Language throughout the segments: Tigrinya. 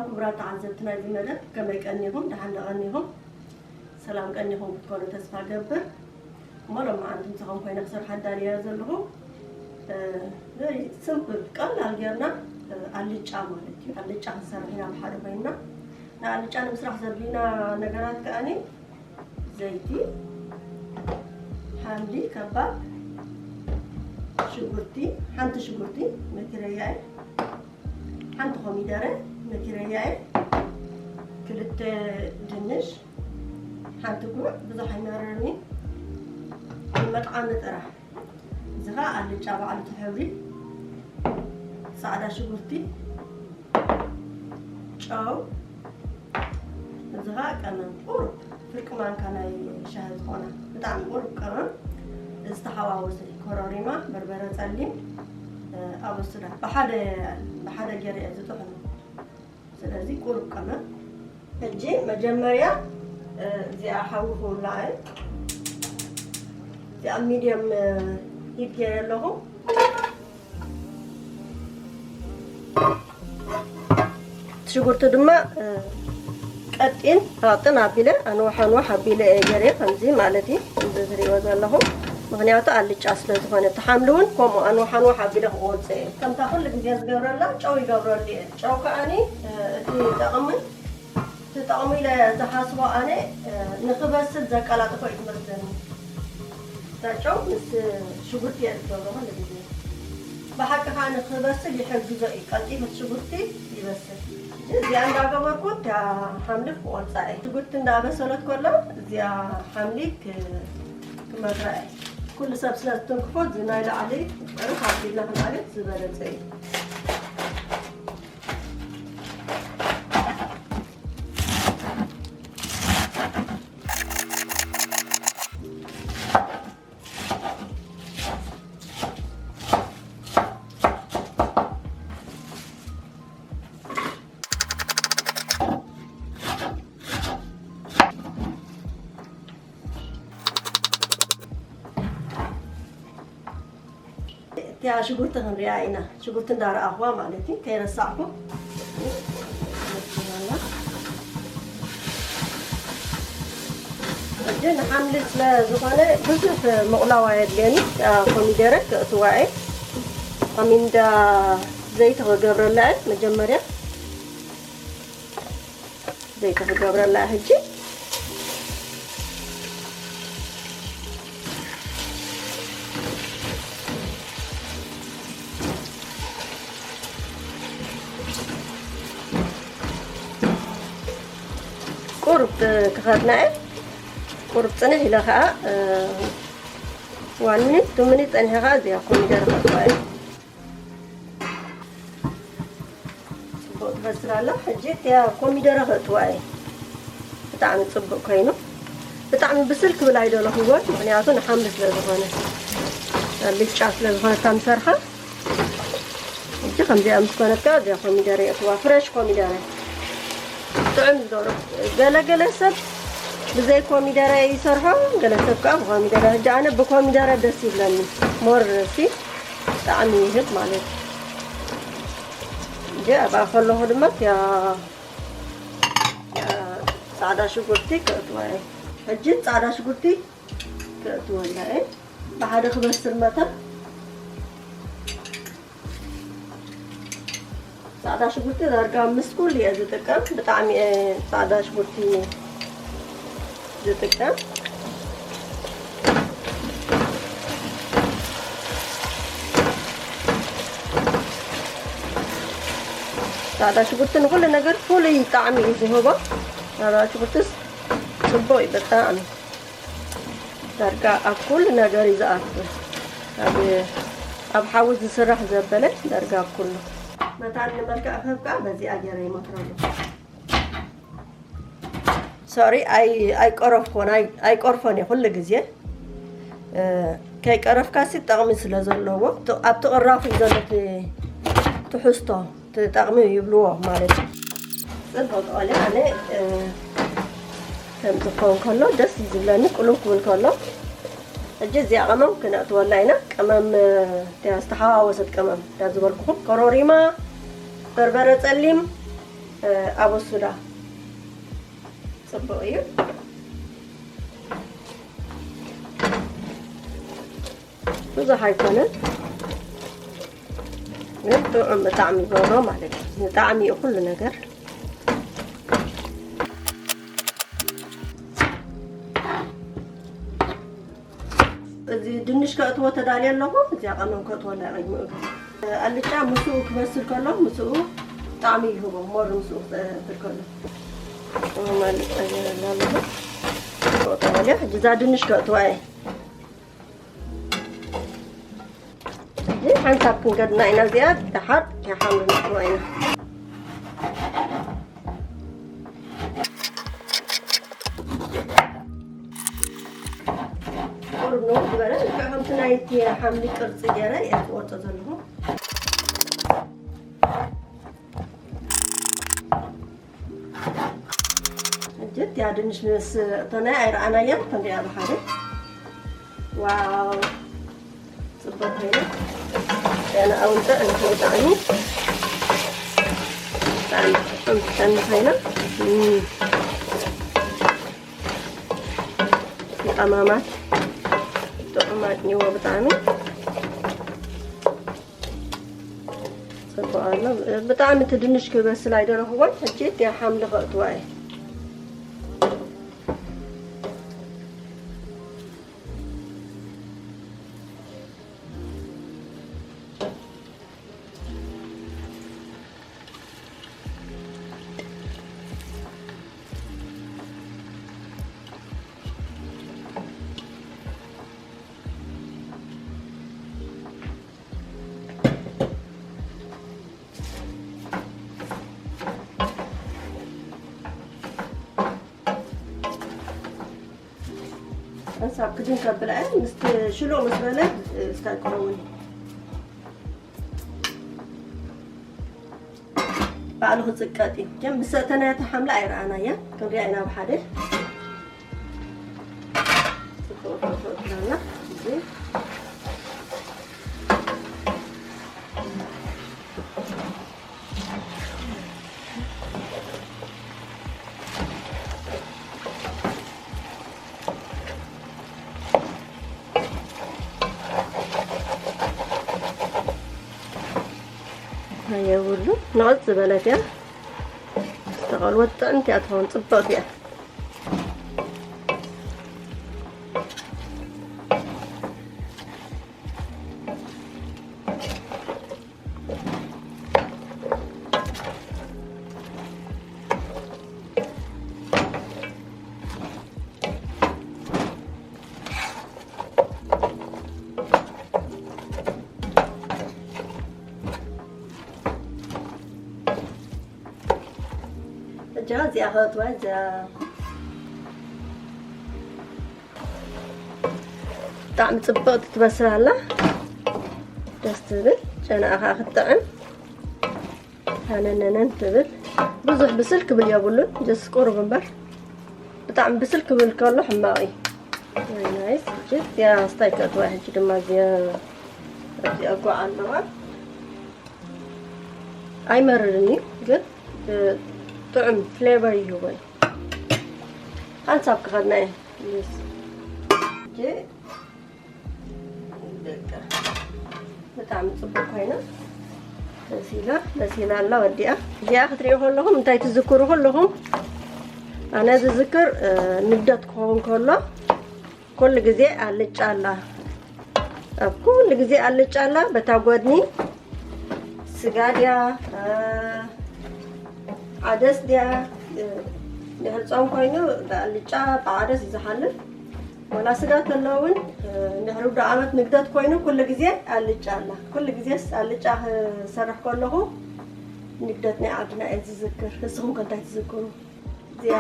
ክቡራት ተዓዘብቲ ናይዚ መደብ፣ ከመይ ቀኒኹም? ደሓን ዶ ቀኒኹም? ሰላም ቀኒኹም ክትኮኑ ተስፋ ገብር። እሞ ሎማዓንቲ ምሳኹም ኮይነ ክሰርሕ ኣዳልየ ዘለኹ፣ እ፣ very simple፣ ቀላል ጌርና፣ እ፣ ኣልጫ ማለት እዩ። ኣልጫ ክንሰርሕ ኢና ብሓደ ኮይንና። ንኣልጫ ንምስራሕ ዘድልዩና ነገራት ከኣኒ ዘይቲ፣ ሓምሊ፣ ከባብ፣ ሽጉርቲ፣ ሓንቲ ሽጉርቲ መኪረያ እየ። ሓንቲ ኮሚደረ መኪረያ እየ። ክልተ ድንሽ፣ ሓንቲ ጉዕ፣ ብዙሕ ኣይመረርኒ፣ ንመጥዓሚ ጥራሕ። እዚ ኸኣ ኣልጫ ባዕሉ እቲ ሕብሪ፣ ጻዕዳ ሽጉርቲ፣ ጨው፣ እዚ ኸኣ ቀመም ቁሩብ ፍርቂ ማንካ ናይ ሻሂ ዝኾና፣ ብጣዕሚ ቁሩብ ቀመም፣ ዝተሓዋወሰ ኮረሪማ፣ በርበረ ጸሊም፣ እ፣ ኣበስዳ ብሓደ፣ ብሓደ ገይረ እየ ዝጥሕኖ። ስለዚ ቁሩብ ቀመም። ሕጂ መጀመርያ፣ እ፣ እዚኣ ሓዊ ክውላዕ እየ። እዚኣ ሚድየም፣ እ፣ ሂት ገይረ ኣለኹ። ሽጉርቲ ድማ፣ እ፣ ቀጢን ረቕጥን ኣቢለ፣ ኣንዋሕ ኣንዋሕ ኣቢለ እየ ገይረ፣ ከምዚ ማለት እዩ፣ እዚ ትሪእዎ ዘለኹም። ምኽንያቱ ኣልጫ ስለ ዝኾነ፣ እቲ ሓምሊ እውን ከምኡ ኣንዋሕ ኣንዋሕ ኣቢለ ክቆርጾ እየ። ከምታ ኩሉ ግዜ ዝገብረላ ጨው ይገብረሉ እየ። ጨው ከኣኒ፣ እ፣ እቲ ጠቕሚ፣ እቲ ጠቕሚ ኢለ ዝሓስቦ ኣነ፣ እ፣ ንኽበስል ዘቀላጥፎ እዩ ዝመስለኒ። እታ ጨው ምስ ሽጉርቲ እየ ዝገብሮ ኩሉ ግዜ። ብሓቂ ከኣ ንኽበስል ይሕግዞ እዩ። ቀልጢፉ እቲ ሽጉርቲ ይበስል። እዚኣ እንዳገበርኩ እታ ሓምሊ ክቆርጻ እየ። ሽጉርቲ እንዳበሰለት ከላ እዚኣ ሓምሊ ክ-፣ ክመትራ እየ። ኩሉ ሰብ ስለ ዝትንክፎ እዚ ናይ ላዕሊ ጥርፍ ኣቢልና ክንኣልዮ ዝበለጸ እዩ። እቲኣ ሽጉርቲ ክንሪኣ ኢና። ሽጉርቲ እንዳረኣኽዋ ማለት እዩ፣ ከይረሳዕኩ። ሕጂ ንሓምሊ ስለ ዝኾነ ብዙሕ ምቑላው ኣየድልየኒ። እቲኣ ኮሚደረ ከእትዋ እየ። ኣሚንዳ ዘይቲ ክገብረላ እየ መጀመርያ። ዘይቲ ክገብረላ ሕጂ። ቁሩብ ክኸድና እየ። ቁሩብ ጽንሕ ኢለ ኸኣ፣ እ፣ ዋን ሚኒት፣ ቱ ሚኒት ጸኒሐ ኸኣ እዚኣ ኮሚደረ ከእትዋ እየ። ጽቡቕ ትበስል ኣላ። ሕጂ እቲኣ ኮሚደረ ከእትዋ እየ። ብጣዕሚ ጽቡቕ ኮይኑ፣ ብጣዕሚ ብስል ክብል ኣይደለኹዎን፣ ምኽንያቱ ንሓምሊ ስለ ዝኾነ፣ ኣልጫ ስለ ዝኾነ እታ ንሰርሓ። ሕጂ ከምዚኣ ምስ ኮነት ከኣ እዚኣ ኮሚደረ የእትዋ፣ ፍሬሽ ኮሚደረ። ጥዑም ዝገብሮ። ገለ ገለ ሰብ ብዘይ ኮሚደረ ይሰርሖ፣ ገለ ሰብ ከኣ ብኮሚደረ። ሕጂ ኣነ ብኮሚደረ ደስ ይብለኒ። ሞር ሲ ጣዕሚ ይህብ ማለት እዩ። እንጂ ኣብኣ ከለኹ ድማ እቲኣ፣ እ፣ ጻዕዳ ሽጉርቲ ከእትዋ እየ። ሕጂ ጻዕዳ ሽጉርቲ ከእትወላ እየ። ብሓደ ክበስል መጠን ጻዕዳ ሽጉርቲ ዳርጋ ምስ ኩሉ እየ ዝጥቀም። ብጣዕሚ እየ ጻዕዳ ሽጉርቲ ዝጥቀም። ጻዕዳ ሽጉርቲ ንኹሉ ነገር ፍሉይ ጣዕሚ እዩ ዝህቦ። ጻዕዳ ሽጉርትስ ጽቡቕ እዩ ብጣዕሚ። ዳርጋ ኣብ ኩሉ ነገር እዩ ዝኣቱ። ኣብ፣ ኣብ ሓዊ ዝስራሕ ዘበለ ዳርጋ ኣብ ኩሉ። መታን ንመልክዕ ክህብ ከኣ በዚኣ ገይረ ይመትረሉ። ሶሪ፣ ኣይ-፣ ኣይቀረፍኮን፣ ኣይ-፣ ኣይቀርፎን እየ ኩሉ ግዜ። እ፣ ከይቀረፍካሲ ጠቕሚ ስለ ዘለዎ፣ ት-፣ ኣብቲ ቅራፉ እዩ ዘሎ እቲ ትሕዝቶ። ትጠቕሚ ይብልዎ ማለት እዩ። ጽቡቕ ተቐልዩ ኣነ፣ እ፣ ከምዚ ክኸውን ከሎ ደስ እዩ ዝብለኒ፣ ቅልው ክብል ከሎ። ሕጂ እዚኣ ቀመም ክነእትወላ ኢና። ቀመም፣ እ፣ እቲኣ ዝተሓዋወሰት ቀመም፣ እታ ዝበልኩኹም፣ ኮሮሪማ፣ በርበረ ጸሊም፣ ኣበሱዳ ጽቡቕ እዩ። ብዙሕ ኣይኮነን፣ ግን ጥዑም ብጣዕሚ ይገብሮ ማለት እዩ። ንጣዕሚ እዩ ኩሉ ነገር። እዚ ድንሽ ከእትዎ ተዳልየ ኣለኹ። እዚኣ ቀመም ከእትወላ ቅድሚ እግሪ ኣልጫ ምስኡ ክበስል ከሎ ምስኡ ጣዕሚ ይህቦ፣ ሞር ምስኡ ክብል ከሎ። እሞ ኣልጫ ገይረላ ኣለኹ። ከእትዎ ተዳልየ፣ ሕጂ እዛ ድንሽ ከእትዋ እየ። እዚ ሓንሳብ ክንገድና ኢና። እዚኣ ደሓር ሓምሊ ንእትዋ ኢና። ቁሩብ ነውሕ ዝበለ፣ ልክዕ ከምቲ ናይቲ ሓምሊ ቅርጺ ገይረ እየ ዝቆርጾ ዘለኹ። እጀት ያ ድንሽ ምስ እቶናይ ኣይረኣናያን፣ ክንሪኣ ብሓደ። ዋው፣ ጽቡቕ ኮይኑ። ገና እውን ጥዕምቲ ብጣዕሚ፣ ብጣዕሚ ጥዕምቲ ኮይና። እም። ቀማማት ጥዑማት እኒዎ ብጣዕሚ። ጽቡቕ ኣሎ። ብጣዕሚ እቲ ድንሽ ክበስል ኣይደረኽዎን። ሕጂ እቲ ሓምሊ ከእትዋ እየ። እንሳብ ክድን ከብላ እየ። ምስቲ ሽሉቕ ምስ በለ እስካብ ክኸውን ባዕሉ ክጽቀጥ እዩ። ከም ብሰእተናያ ተሓምላ ኣይረኣናያ። ክንሪኣ ኢና ብሓደ። ጽቡቕ ትረፎ ትላና። እዚ የብሉ። ንቕጽ ዝበለት እያ። ዝተቐልወት ጥዕምቲ እያ ትኸውን፣ ጽብቕቲ እያ። እጃ እዚኣ ከእትዋ እዚኣ ብጣዕሚ ጽብቕቲ ትበስል ኣላ። ደስ ትብል። ጨናኣ ከዓ ክትጥዕም። ሃነነነን ትብል። ብዙሕ ብስል ክብል የብሉን። ጀስ ቁሩብ እምበር። ብጣዕሚ ብስል ክብል ከሎ ሕማቕ እዩ። ናይ ናይስ። ሕጂ እዚኣ ስታይ ከእትዋ። ሕጂ ድማ እዚኣ፣ እዚኣ ጓዕ ኣለዋ። ኣይመርርን እዩ፣ ግን፣ እ፣ ጥዑም ፍሌቨር ይህቦ እዩ። ሓንሳብ ክኸድና እየ። የስ። ሕጂ በቃ ብጣዕሚ ጽቡቕ ኮይና በሲላ፣ በሲላ ኣላ ወዲኣ። እዚኣ ክትሪኡ ከለኹም እንታይ ትዝክሩ ከለኹም? ኣነ ዝዝክር፣ እ፣ ንግደት ክኸውን ከሎ ኩሉ ግዜ ኣልጫ ኣላ። ኣብ ኩሉ ግዜ ኣልጫ ኣላ። በታ ጎድኒ ስጋ ድያ፣ እ፣ ዓደስ ድያ፣ እ፣ ድሕሪ ጾም ኮይኑ ብኣልጫ ብዓደስ እዩ ዝሓልፍ። ወላ ስጋ ተሎ እውን፣ እ፣ እንድሕሪ ውዱእ ዓመት ንግደት ኮይኑ ኩሉ ግዜ ኣልጫ ኣላ። ኩሉ ግዜስ ኣልጫ ክሰርሕ ከለኹ ንግደት ናይ ዓድና እየ ዝዝክር። ንስኹም ከ እንታይ ትዝክሩ? እዚኣ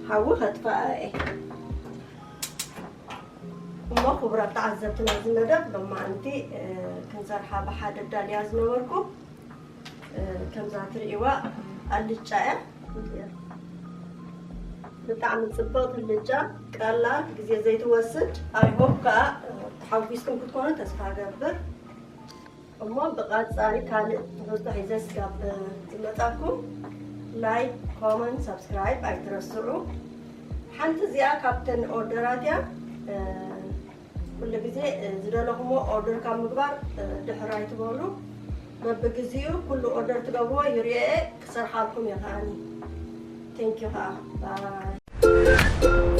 ሓዊ ከጥፍኣ እየ። እሞ ክቡራት ተዓዘብቲ ናይዚ መደብ፣ ሎማዓንቲ፣ እ፣ ክንሰርሓ ብሓደ ዳልያ ዝነበርኩ፣ እ፣ ከምዛ ትርእይዋ ኣልጫ እያ። ብጣዕሚ ጽብቕቲ ኣልጫ፣ ቀላል፣ ግዜ ዘይትወስድ። I hope ከኣ፣ እ፣ ተሓጒስኩም ክትኮኑ ተስፋ እገብር። እሞ ብቐጻሊ ካልእ ትሕዝቶ ሒዘ ስጋብ ዝመጻኩም፣ ላይክ፣ ኮመንት፣ ሳብስክራይብ ኣይትረስዑ። ሓንቲ እዚኣ ካብተን ኦርደራት እያ። ኩሉ ግዜ ዝደለኹሞ ኦርደር ካብ ምግባር ድሕር ኣይትበሉ። በብግዚኡ ኩሉ ኦርደር ትገብርዎ ይሪኤ ክሰርሓልኩም እየ ከዓኒ። ቴንኪዩ ከዓ ባይ።